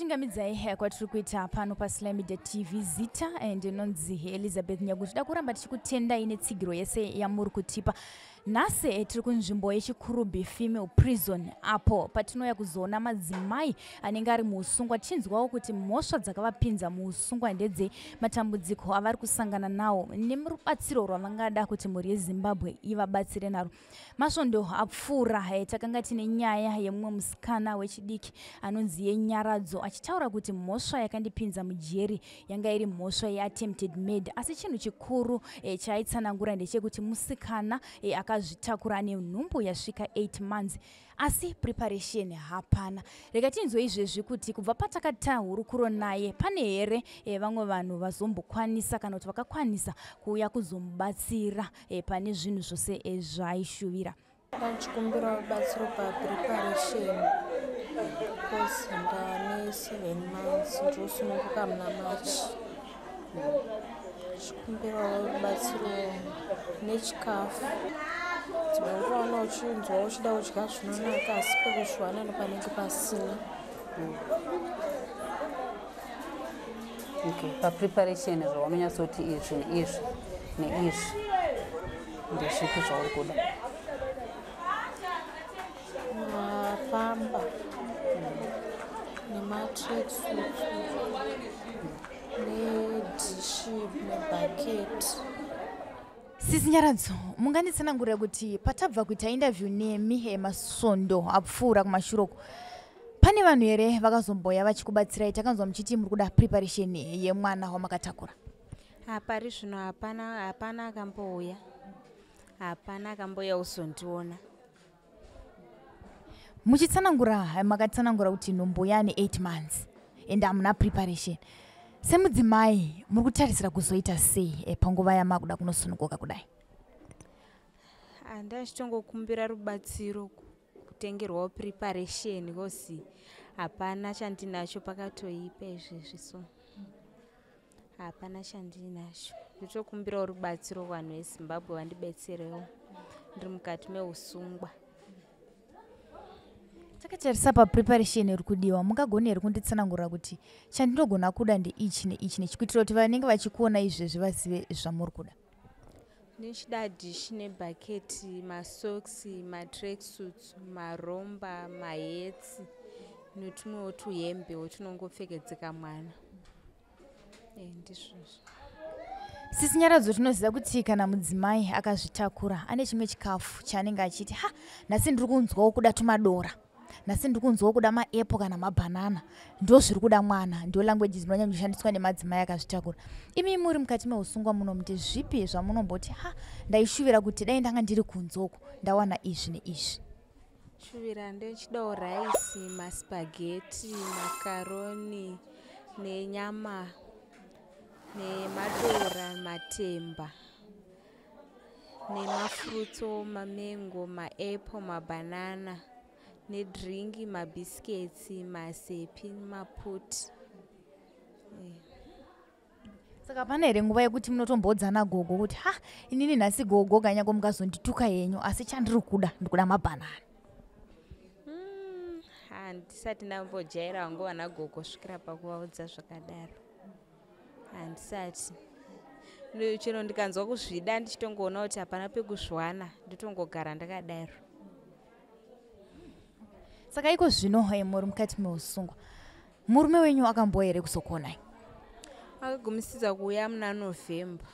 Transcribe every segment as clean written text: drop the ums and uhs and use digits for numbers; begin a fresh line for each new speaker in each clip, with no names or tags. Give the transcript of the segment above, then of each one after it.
Sekuchingamidzai kwatiri kuita pano paSly Media TV, zita ndinonzi Elizabeth Nyagu. Tida kuramba tichikutendai netsigiro yese yamuri kutipa. Nhasi tiri kunzvimbo yeChikurubi Female Prison, apo patinouya kuzoona madzimai anenge ari muusungwa, tichinzwawo kuti mhosva dzakavapinza muusungwa ndedzei, matambudziko avari kusangana nawo nerubatsiro rwavangada kuti mhuri yeZimbabwe ivabatsire naro. Masvondo apfuura takanga tine nyaya yemumwe musikana wechidiki anonzi yeNyaradzo, achitaura kuti mhosva yakandipinza mujeri yanga iri mhosva yeattempted murder. Asi chinhu chikuru chaaitsanangura ndechekuti musikana akazvitakura, ane nhumbu yasvika 8 months, asi preparation hapana. Rega tinzwe izvezvi kuti kubva patakata hurukuro naye, pane here vamwe vanhu vazombokwanisa kana kuti vakakwanisa kuuya kuzomubatsira pane zvinhu zvose zvaaishuvira.
Ndichikumbira rubatsiro papreparation because ndane 7 months, ndinosununguka muna March. Ndichikumbirawo rubatsiro nechikafu. Dzimwe nguva una uchinzwa uchida kudya zvinonaka, asi pekuzviwana nepanenge pasina.
Okay, papreparation, zvaunonyatsoti izvi neizvi neizvi, ndezvipi zvauri kuda?
Mapamba nematracksuit nedhishi nebhaketi.
Sisi Nyaradzo, munganditsanangurira kuti patabva kuita interview nemi masvondo apfuura kumashuroko, pane vanhu here vakazomboya vachikubatsirai? Takanzwa muchiti muri kuda preparation yemwana wamakatakura.
Pari zvino hapana, hapana akambouya, hapana akambouya kuzondiona.
Muchitsanangura, makatsanangura kuti nhumbu yaane 8 months and hamuna preparation. Semudzimai, muri kutarisira kuzoita sei panguva yamakuda kunosununguka kudai?
Handachitongokumbira rubatsiro kutengerwawo preparation, cause hapana chandinacho. Pakatoipa izvezvi, so hapana chandinacho. Ndotokumbirawo rubatsiro kuvanhu veZimbabwe, vandibetserewo, ndiri mukati meusungwa.
Takatarisa papreparation iri kudiwa, mungagona here kunditsanangurira kuti chandinogona kuda ndeichi neichi nechi, kuitira kuti vanenge vachikuona izvezvi vazive zvamuri kuda?
Ndichida dhishi nebhaketi, masoksi, matracksuits, maromba, mahats netumwewo tuhembewo tunongopfekedzeka mwana. Ndizvozvo.
Sisi Nyaradzo, tinoziva kuti kana mudzimai akazvitakura, ane chimwe chikafu chaanenge achiti, "Ha, nhasi ndiri kunzwawo kuda tumadora, nhasi ndiri kunzwawo kuda maapple kana mabhanana, ndo zviri kuda mwana." Ndo language dzinonyanya kushandiswa nemadzimai akazvitakura. Imi muri mukati meusungwa muno, ndezvipi zvamunomboti, "Ha, ndaishuvira kuti dai ndanga ndiri kunzoko, ndawana izvi neizvi"?
Shuvira ndechidawo raisi, maspaghetti, makaroni nenyama nemadora, matemba nemafruitso, mamengo, maapple, mabhanana, nedringi, mabhisiketsi, mazepi, maputi.
Saka pane here nguva yekuti munotombodzana gogo kuti, "Ha, inini nhasi gogo, kanyange mukazondituka henyu, asi chandiri kuda, ndikuda mabhanana"?
Handisati ndambojaira hangu vana gogo svikira pakuvaudza zvakadaro, handisati. Chero ndikanzwa kuzvida, ndichitongoona kuti hapana pekuzviwana, ndotongogara ndakadaro.
Saka iko zvino muri mukati meusungwa, murume wenyu akamboya here kuzokuonai?
Akagumisira kuuya muna November,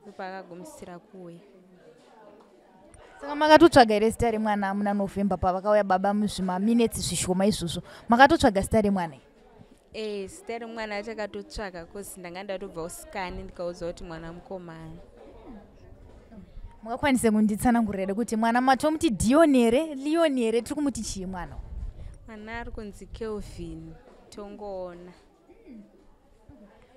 ndopaakagumisira kuuya.
Saka makatotsvaga here zita remwana muna November pavakauya baba, muzvimaminetsi zvishoma izvozvo makatotsvaga zita remwana?
E, zita remwana takatotsvaga, cause ndanga ndatobva kuscan, ndikaudzwa kuti mwana mukomana.
Mungakwanise kunditsanangurira here kuti mwana matomuti Dion here, Leon here, tiri kumuti chii mwana?
Mwana ari kunzi Kelvin, tongoona.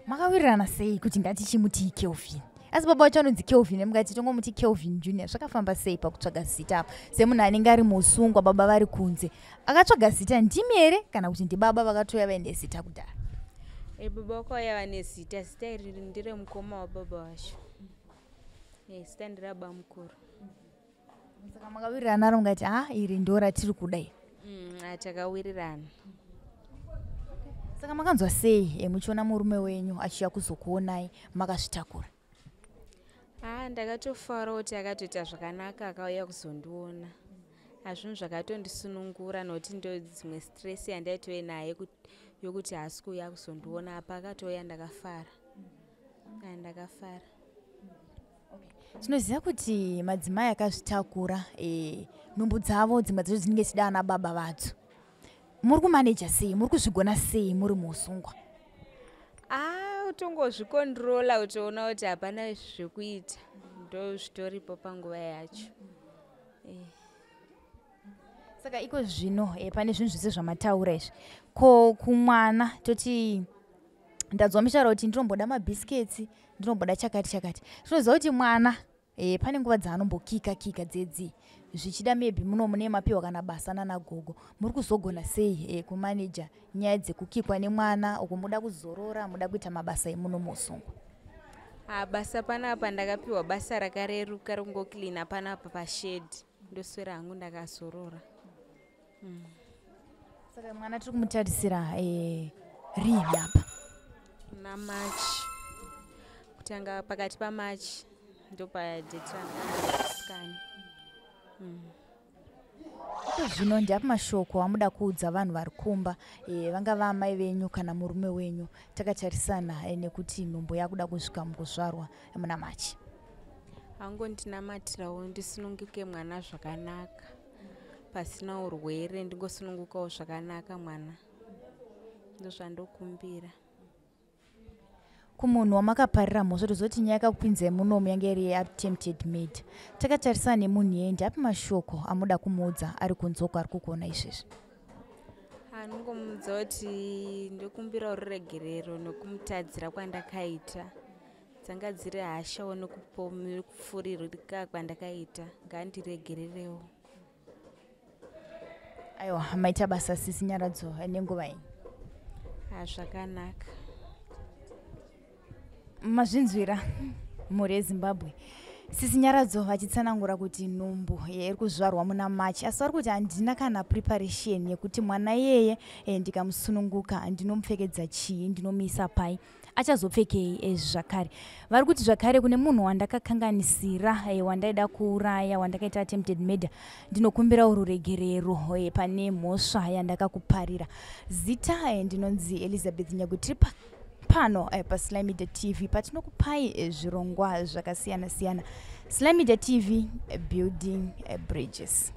Makawirirana sei kuti ngatichimutii Kelvin, asi baba vacho anonzi Kelvin, mukati tongomuti Kelvin Junior? Zvakafamba sei pakutsvaga zita apa, semunhu anenge ari musungwa, baba vari kunze? Akatsvaga zita ndimi here, kana kuti ndibaba vakatouya vaine zita kudhara?
E, baba vakauya vane zita. Zita iri nderemukoma wababa vacho. E, zita nderaba mukuru.
Saka makawirirana naro, mukati, "Ha, iri ndo ratiri kuda iri"?
Takawirirana.
Saka makanzwa sei muchiona murume wenyu achiuya kuzokuonai makazvitakura?
Haa, ndakatofara kuti akatoita zvakanaka akauya kuzondiona. Hazvinhu zvakatondisunungura nokuti ndo dzimwe stress yandaitove naye yokuti haasi kuuya kuzondiona. Apa akatouya ndakafara. Ndakafara.
Tinoziva kuti madzimai akazvitakura nhumbu dzavo dzimwe dzacho dzinenge dzichida ana baba vadzo. Muri kumaneja sei? Muri kuzvigona sei muri muusungwa?
Tongozvikondirola kutoona kuti hapana zvekuita, ndo zvitoripo panguva yacho.
Saka iko zvino pane zvinhu zvese zvamataura izvi, ko kumwana toti ndadzwa misharo kuti ndinomboda mabhisiketsi, ndinomboda chakati chakati. Tinoziva kuti mwana pane nguva dzaanombokika kika dzedzi, zvichida maybe muno mune mapiwa kana basa nana gogo. Muri kuzogona sei kumaneja nyaya dzekukikwa nemwana uko muda kuzorora, muda kuita mabasa emuno musungwa?
Basa panapa ndakapiwa basa rakareruka rekungocleana panapa pashedhi, ndoswera hangu ndakazorora.
Saka mwana tiri kumutarisira rini apa?
Muna March, kutanga pakati paMarch ndopadate randakasikani.
Iko zvino ndiapi mashoko amuda kuudza vanhu vari kumba, vangava amai venyu kana murume wenyu, takatarisana nekuti nhumbu yakuda kusvika mukuzvarwa muna March?
Angondinamatirawo ndisununguke mwana zvakanaka, pasina urwere, ndingosunungukawo zvakanaka mwana, ndozvandokumbira.
Kumunhu wamakaparira mhosva, tozoti nyaya yakakupinzai munomu yange iri yeattempted murder, takatarisana nemunhu iyeye, ndiapi mashoko amuda kumuudza ari kunze uko ari kukuona izvezvi?
Anongomuudza kuti ndokumbirawo ruregerero nekumutadzira kwandakaita, dzanga dziri hashawo nekupfuririka kwandakaita, ngandiregererewo.
Aiwa, maita basa sisi Nyaradzo nenguva iyi.
Zvakanaka.
Mazvinzwira mhuri yeZimbabwe, sisi Nyaradzo vachitsanangura kuti nhumbu iri kuzvarwa muna March, asi vari kuti handina kana preparation yekuti mwana iyeye ndikamusununguka ndinomupfekedza chii, ndinomuisa pai, achazopfekei zvakare. Vari kuti zvakare kune munhu wandakakanganisira, wandaida kuuraya, wandakaita attempted murder, ndinokumbira ruregerero pane mhosva yandakakuparira. Zita ndinonzi Elizabeth Nyagu, tiri pano paSly Media TV patinokupai zvirongwa zvakasiyana siyana. Sly Media TV, building bridges.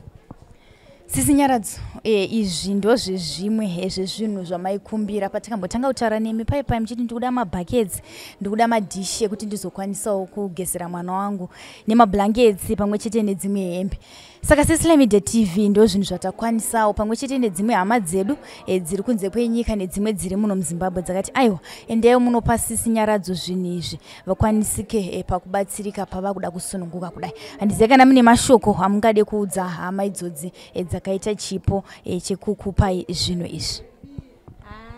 Sisi Nyaradzo, izvi ndozvezvimwe zvezvinhu zvamaikumbira patakambotanga kutaura nemi pai pai, muchiti ndikuda mabhaketsi, ndikuda madhishi ekuti ndizokwanisawo kugezera mwana wangu, nemablanketsi pamwe chete nedzimwe hembe. Saka seSly Media TV ndo zvinhu zvatakwanisawo pamwe chete nedzimwe hama dzedu dziri kunze kwenyika nedzimwe dziri muno muZimbabwe dzakati aiwa, endai munopa sisi Nyaradzo zvinhu izvi vakwanisike pakubatsirika pava kuda kusununguka kudai. Handizivi kana mune mashoko amungade kuudza hama idzodzi dzakaita chipo chekukupai zvinhu izvi.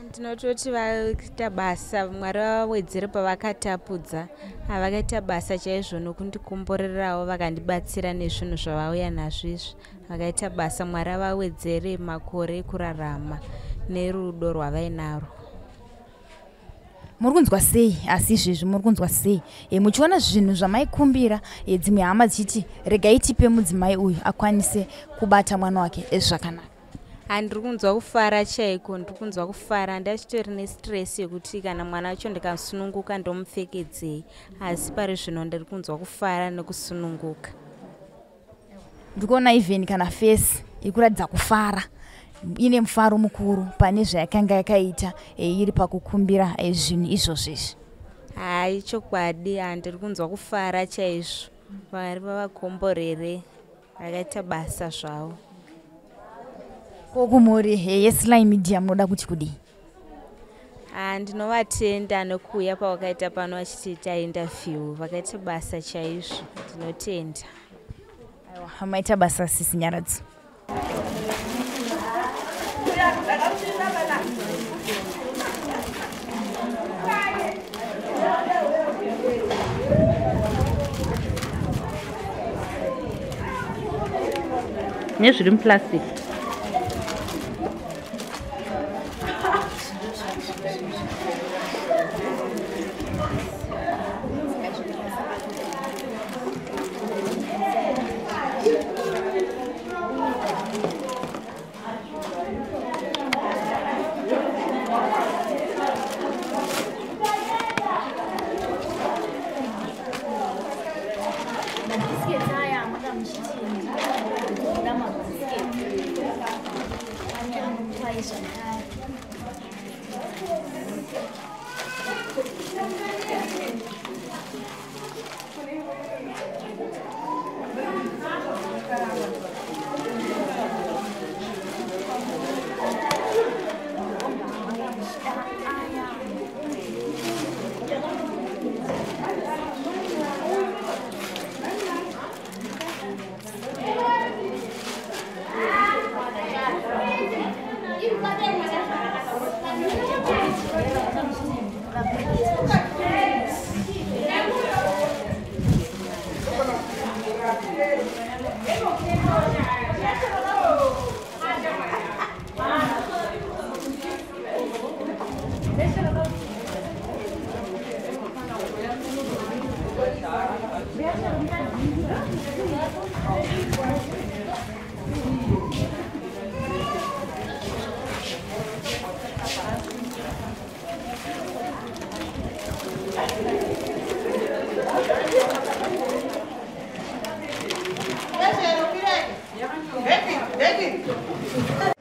Ndinototi vaita basa, Mwari vavawedzere pavakatapudza. Vakaita basa chaizvo nokundikomborerawo, vakandibatsira nezvinhu zvavauya nazvo izvi. Vakaita basa, Mwari avawedzere makore ekurarama nerudo rwavainarwo.
Muri kunzwa sei asi izvezvi? Muri kunzwa sei muchiona zvinhu zvamaikumbira, dzimwe hama dzichiti regai tipe mudzimai uyu akwanise kubata mwana wake zvakanaka?
Handiri kunzwa kufara chaiko, ndiri kunzwa kufara. Ndachitori nestress yekuti kana mwana wacho ndikasununguka ndomupfekedzei, asi pari zvino ndiri kunzwa kufara nekusununguka.
Ndikuona even kana face iri kuratidza kufara, ine mufaro mukuru pane zvayakanga yakaita iri pakukumbira zvinhu izvozvo izvi.
Hai, chokwadi, handiri kunzwa kufara chaizvo. Mwari vavakomborere, vakaita basa zvavo.
Ko kumhuri yeSly Media munoda kuti kudii?
Ndinovatenda nekuuya pavakaita pano vachitiita interview, vakaita basa chaizvo, ndinotenda.
Aiwa, maita basa sisi Nyaradzo.
Nezviri muplastic.
Ndakutendai zvakare.
Happy, happy.